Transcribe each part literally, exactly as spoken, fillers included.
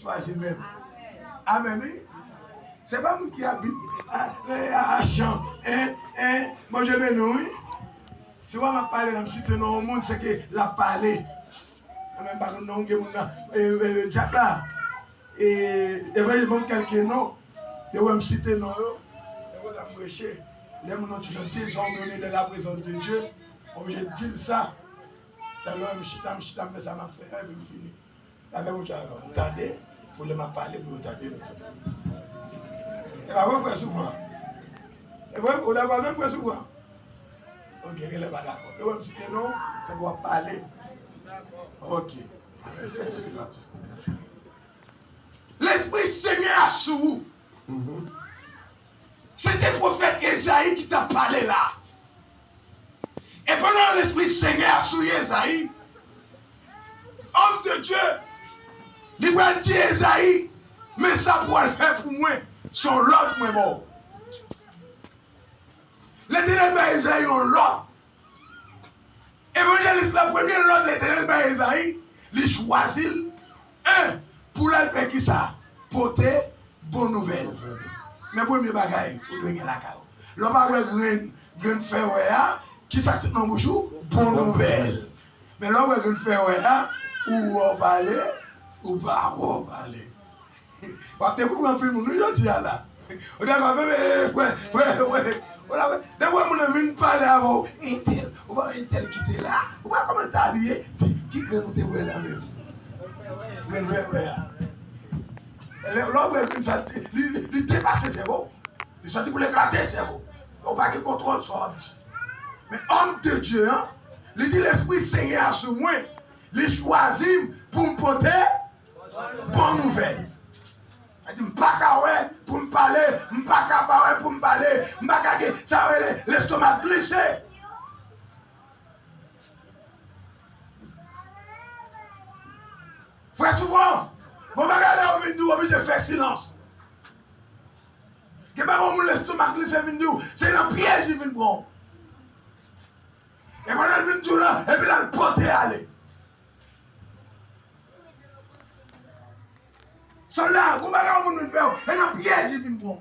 Chwazi menm. Amèn, wi. Se pa moun ki abit a, a, a chan. En, en, Bondye beni w, wi. Si w wè m ap pale la, m site non yon moun, se ke l ap pale. Amèn, m pa konn non, gen moun nan, e, e, djab la. E, evanjelis, ban m kèlke non. Yo wè m site non yo. E konsa m preche. Lè moun nan toujou dezòdone de la prezans de Dye, oblije di l sa. Talè m chita, m chita, m fè sa m ap fè a, epi m fini. Lapè Bondye avè w. M tande, pou lè m ap pale, pou yo tande m tou. E pa vre, frè Soufran? E vre, ou dakò avè m, frè Soufran? Ok, genlè pa dakò. E wè m site non, se pou w ap pale. Ok. Fè silans. Lespri Senyè a sou ou. Mhm. Se te pwofèt Ezayi ki t ap pale la. E pandan Lespri Senyè a sou Ezayi, òm de Dye, li pral di Ezayi, men sa pou w al fè pou mwen, se yon lòd mwen ba w. Letènèl bay Ezayi yon lòd. Evanjelis la, premye lòd Letènèl bay Ezayi, li chwazi l, en, pou l al fè kisa? Pote bon nouvèl. Men premye bagay ou dwe gen lakay ou. Lè w pa wè grenn, grenn fè wè a, kisa k sot nan bouch ou? Bon nouvèl. Men lè w wè grenn fè wè a, ou wè w pale, ou pa wè w pale. W ap dekouvri anpil moun wi jodi a la. Ou dakò avè m, frè, frè, frè. Ou la, depi w wè moun nan vin pale avè w, entèl, ou pa wè entèl ki te la, ou pa wè kòman l te abiye, di, ki grenn ou te bwè la menm? Grenn vèvè a. Lè, lè w bwè grenn sa, li, li, li depase sèvo w. Li sòti pou l eklate sèvo w. Ou pa gen kontwòl sa w ap di. Men òm de Dye an, li di, Lespri Senyè a sou mwen. Li chwazi m pou m pote bon nouvèl. Sa di, m pa ka wè pou m pale, m pa ka pa wè pou m pale, m pa ka gen, sa yo rele lestomak glise. Frè Soufran, gon bagay lè yo vin di w oblije fè silans. Gen pa yon moun lestomak glise vin di w, se nan pyèj li vin pran w. E pandan l vin di w la, epi l al pote ale. Sòlda, gon bagay yon moun vin fè w, e nan pyèj li vin pran w.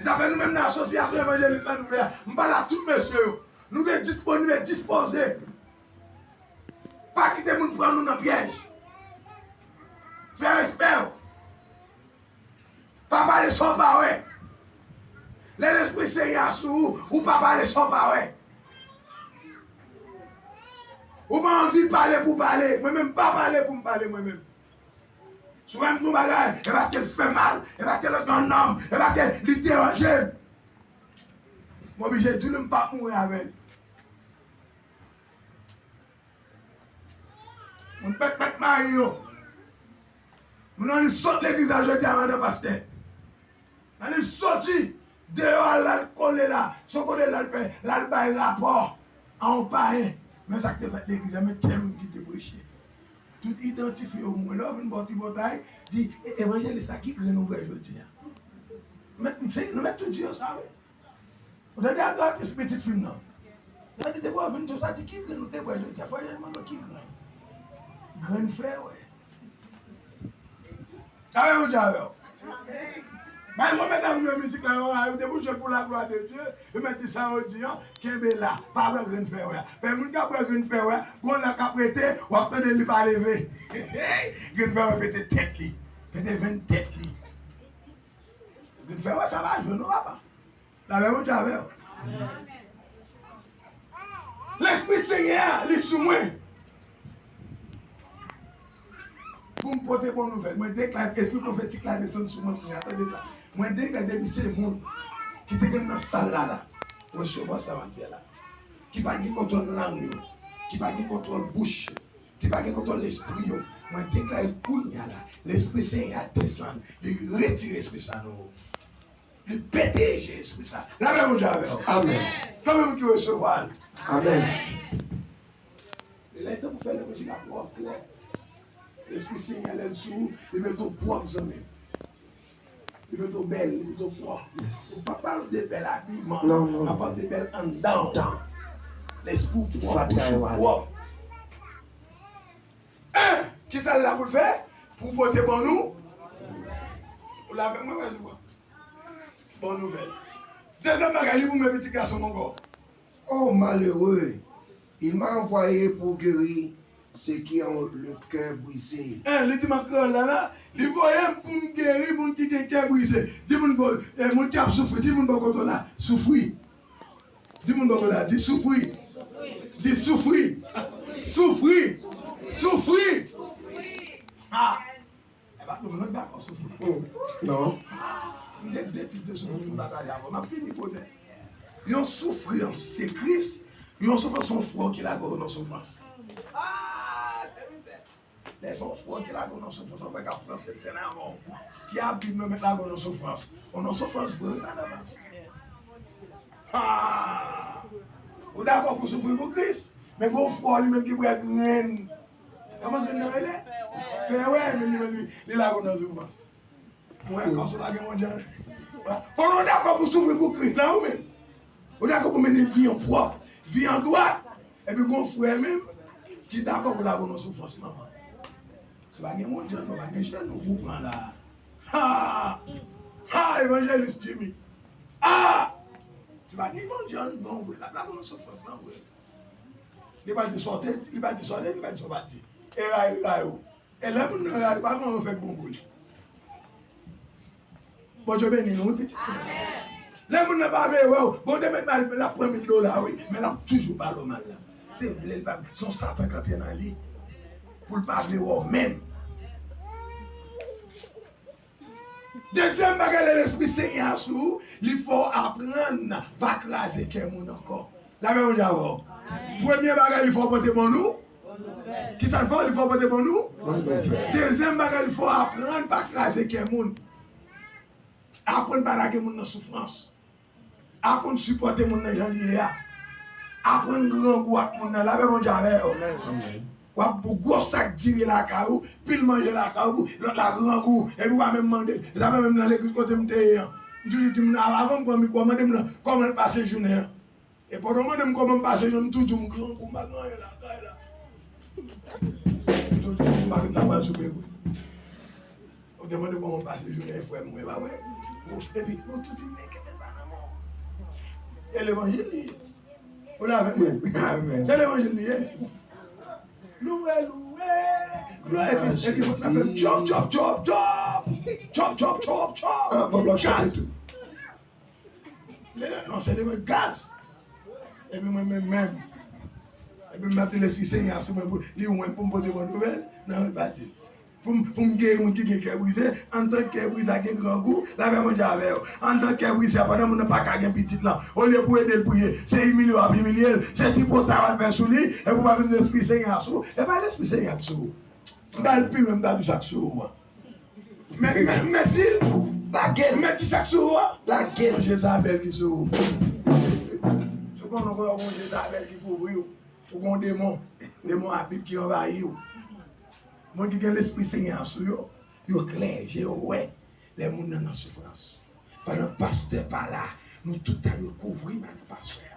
Zafè nou menm nan asosyasyon evanjelis la nou fè a, m pale a tout mesye yo. Nou dwe disponib e dispoze. Pa kite moun pran nou nan pyèj. Fè respè w. Pa pale sa w pa wè. Lè Lespri Senyè a sou ou, ou pa pale sa w pa wè. Ou pa anvi pale pou pale. Mwen menm, m pa pale pou m pale mwen menm. Si w wè m di yon bagay, e paske l fè mal, e paske l antre anndan m, e paske li deranje m. M oblije di l, m p ap mouri avè l. Moun pèt pèt mayi yo. Moun annik sot legliz la jodi a, madan pastè. Annik soti deyò a, l al kole la. Se yon kote l al fè, l al bay rapò a yon payen. Men sa k te fèt legliz la, men tèl moun ki te preche. Tout idantifye yo pou mwen. Lè yo vin ba w tripotay, di, "E, evanjelis la, ki grenn ou bwè jodi a?" Mèt, se, nou mèt tou di yo sa, wi. Ou tande atis pitit fi m nan? Tande depi w vin tou sa di ki grenn ou te bwè jodi a. Fò yo mande w ki grenn. Grenn fè wè. Sa vle Bondye avè w. Bay yon medam jwe mizik la, yo, yo te pou jwe l pou la glwa de Dye. Yo mèt di sa yo di an, kenbe la. Pa bwè grenn fè wè. Fè moun k ap bwè grenn fè wè, gon lè k ap rete, w ap tande li pa leve. Grenn fè wè pete tèt li. Pete venn tèt li. Grenn fè wè sa pa jwe non, papa. Lapè Bondye avè w. Lespri Senyè a, li sou mwen. Pou m pote bon nouvèl. Mwen deklare, espri pwofetik la desann sou mwen kounye a. Tande sa. Mwen deklare depi se moun ki te gen nan sal la, la, resevwa sa m ap di a la. Ki pa gen kontwòl lang yo. Ki pa gen kontwòl bouch yo. Ki pa gen kontwòl lespri yo. Mwen deklare kounye a la. Lespri Senyè a desann. Li retire espri sa nan ou. Li pete je espri sa. Lapè Bondye avè w. Amèn. Konbyen moun ki resevwa l? Amèn. Lè tan pou fè levanjil la twò klè. Lespri Senyè lè l sou ou, li mete w pwòp zanmi. Li mete w bèl, li mete w pwòp. Yes. Ou pa pale de bèl abiman. Non, non. M ap pale de bèl anndan w. Lespri w pwòp, bouch ou pwòp. En! Kisa l la pou l fè? Pou pote bon nou. Ou la avèk mwen, wè, se bon nouvèl. Dezyèm bagay, li pou men pitit gason m ankò. Oh, malheureux, il m'a envoyé pour guérir ceux qui ont le cœur brisé. Hein, li di m an kreyòl la, la, li voye m pou m geri moun ki gen kè brize. Di moun bò, eh, moun ki ap soufri, di moun bò kote w la, soufri. Di moun bò kote w la, di soufri. Di soufri. Soufri. Soufri. Ah. E pa tout moun k dakò soufri. Hmm. Non. Ah, m gen de tip de soufri pou m pataje avè w. M ap fini bonè. Yon soufrans se Kris, yon soufrans se yon frè w ki lage w nan soufrans. Ah, sèvitè. Lè se yon frè w ki lage w nan soufrans, yon frè k ap pran sèn sèn avè w, ki ap di m nan mèt lage w nan soufrans. Ou nan soufrans vre, wi, madanm Max. Ah! Ou dakò pou soufri pou Kris, men gon frè w li menm ki bwè grenn. Kòman grenn nan rele? Fè wè, men li menm li, li lage w nan soufrans. Mwen, kòm si w pa gen Bondye. Konnen w dakò pou soufri pou Kris la, ou menm. Ou dakò pou mennen vi an pwòp, vi an dwat. Epi gon frè menm ki dakò pou lage w nan soufrans, manman. Si w pa gen Bondye, non, pa gen jenou pou pran la. Ha! Ha, evanjelis Jimmy. Ah! Si w pa gen Bondye, non, vre, l ap lage w nan soufrans lan, vre. Li pa di sa w te di, li pa di sa w te di, li pa di sa w pa t di. E ray li ray ou. E lè moun nan ray ou, pa kòman yo fèk bon pou li. Bondye beni nou, wi, pitit frè. Lè moun nan pa vle wè w, bon, te mèt mal, l ap pran mil dola, wi, men l ap toujou pale w mal la. Se vle l pa vle, se yon Satan k antre nan li. Pou l pa vle wè w menm. Dezyèm bagay, lè Lespri Senyè a sou ou, li fè w aprann pa kraze kè moun ankò. Lapè Bondye avè w. Premye bagay, li fè w pote bon nou. Kisa l fè w? Li fè w pote bon nou. Dezyèm bagay, li fè w aprann pa kraze kè moun. Aprann pa lage moun nan soufrans. Aprann sipòte moun nan jan li ye a. Aprann grangou ak moun nan. Lapè Bondye avè w. W ap bou gwo sak diri lakay ou, pil manje lakay ou, lòt la grangou, epi w pa menm mande l. Sa fè menm nan legliz kote m te ye an, m toujou di moun, avan m pran mikwo, mande m nan kòman l pase jounen an. E pandan w mande m kòman m pase jounen an, m toujou di w m grangou, m pa gen anyen lakay la. M toujou di w m pa konn sa pral soupe vre. Ou te mande kòman m pase jounen an, frè m, wi, pa vre? Epi nou tout di men kenbe sa nan men w. E levanjil li ye. Ou la avèk mwen? Amèn. Se levanjil li ye. Louwe, louwe, glwa, epi, epi fòk n ap fè chòp, chòp, chòp, chòp. Chòp, chòp, chòp, chòp. Ah, pòp la ap chante tou. Lè, non, se levanjil gaz. Epi mwen menm menm. Epi m ap di Lespri Senyè a sou mwen pou li wè m pou m pote bon nouvèl nan repati. Pou m, pou m geri moun ki gen kè brize, anndan kè brize a gen grangou, lapè Bondye avè w. Anndan kè brize a, pandan moun nan pa ka gen pitit lan, olye pou ede l priye, se imilye w ap imilye l, se tripotay w al fè sou li, epi w pa vin Lespri Senyè a sou ou, e pa Lespri Senyè a k sou ou. M ba l pi lwen, m ta di sa k sou ou an. Men, men, men di l, lage l, men di sa k sou ou an, lage l. Jezabèl ki sou ou. Si w konnen w gen yon Jezabèl ki kouvri w, ou gen yon demon, demon a Bib ki anvayi w. Moun ki gen Lespri Senyè a sou yo, yo klè, je yo wè lè moun nan nan soufrans. Pandan pastè pa la, nou tout ta dwe kouvri madan pastè a.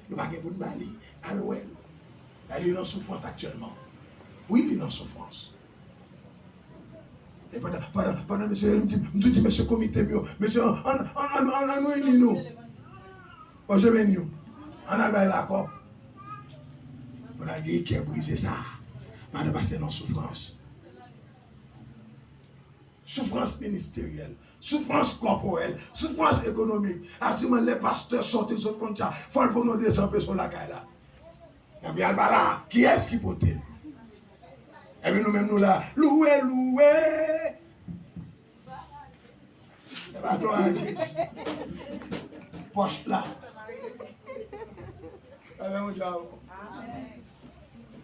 Nou pa gen pou n ba li, al wè l. Li nan soufrans aktyèlman. Wi, li nan soufrans. E pandan, pandan, pandan mesye, m di, m tou di mesye komite m yo, mesye, ann, ann, ann, ann, ann, ann reyini nou. Bondye beni w. Ann al bay lakòp. Pou n al geri kè brize sa a. Madan pastè nan soufrans. Soufrans ministeryèl, soufrans kòporèl, soufrans ekonomik. Aktyèlman, lè pastè sòti, l sot konn sa, fò l pran yon de san peso lakay la. Epi al pa la, kiyès ki pote l? Epi nou menm nou la, louwe, louwe. E pa glwa a Jezi. Pòch pla. Avè yon djab.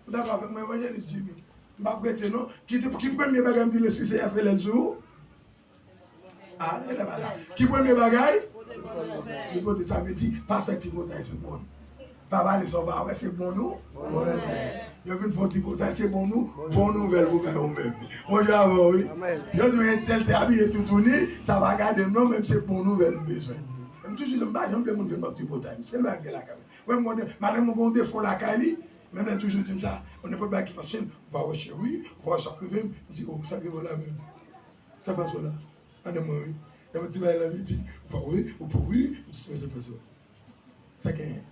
Ou dakò avèk mwen, evanjelis Jimmy? M p ap rete non. Ki, ki premye bagay m di Lespri Senyè fè lè l sou ou? Ah, rele pa la. Ki premye bagay? Li pote, sa vle di, pa fè tripotay sou moun. Pa pale sa w pa wè, se bon nou, bon nouvèl. Yo vin fè w tripotay, se bon nou, bon nouvèl pou kay ou menm. Bondye avè w, wi. Yo di w entèl te abiye toutouni, sa pa gade m non, men se bon nouvèl m bezwen. M toujou di, m pa janm vle moun vin ban m tripotay. Se l bagay gen lakay mwen. Mwen, m konnen, madanm mwen gen yon defo lakay li, Menm lè toujou di m sa, ou nenpòt bagay ki pase m, ou pa wè cheri, ou pa wè sa k rive m, m di, o, sa k rive w la menm? Sa k pase w la? Ann mwen wi. Lè mwen di bagay la, li di, ou pa wè, ou pa wè, m di, sa k pase w? Sa genyen?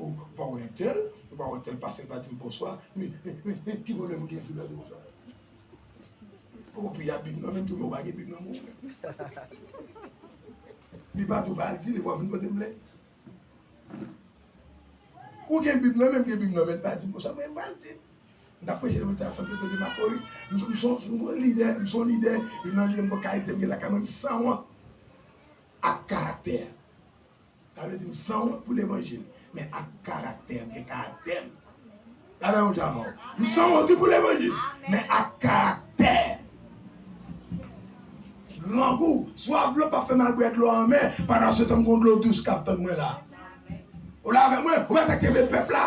Ou pa wè entèl, ou pa wè entèl pase, l pa di m bonswa. Men, men, men, men, ki pwoblèm ou gen si l pa di bonswa? Ou pi a bib nan men, tou men ou pa gen bib nan men w menm. Li pa tou pa al di, li pa vin kote m lè. Ou gen bib nan men, m gen bib nan men, l pa di m bonswa, mwen m pa al di. M t ap preche levanjil a Santo Pedro de Macorís. M son, m son, m son lidè, m son lidè, youn nan lidè m bon kalite m gen lakay mwen, m sanwont ak karaktè. Sa vle di m sanwont pou levanjil, men ak karaktè, m gen karaktè m. Gade yon djamò. M sanwont pou levanjil, men ak karaktè. Grangou, swaf dlo p ap fè m al bwè dlo anmè, pandan se tan m gon dlo dous k ap tann mwen la. Ou la avèk mwen, ou wè sa k te vle pèp la.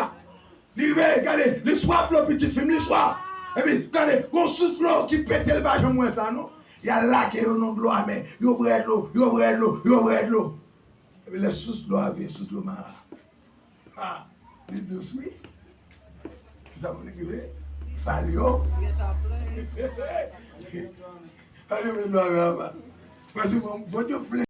Li rive, gade, li swaf dlo pitit fi m, li swaf. Epi, gade, gon sous dlo ki pete, l pa janm wè sa non. Y al lage yo nan dlo amè, yo bwè dlo, yo bwè dlo, yo bwè dlo. Epi lè sous dlo a vin, sous dlo mara. Ha, li dous wi. Kisa pou li rive? Fal yo. Fal yo vle dlo avè aval. Prèske bon, bon yo plen.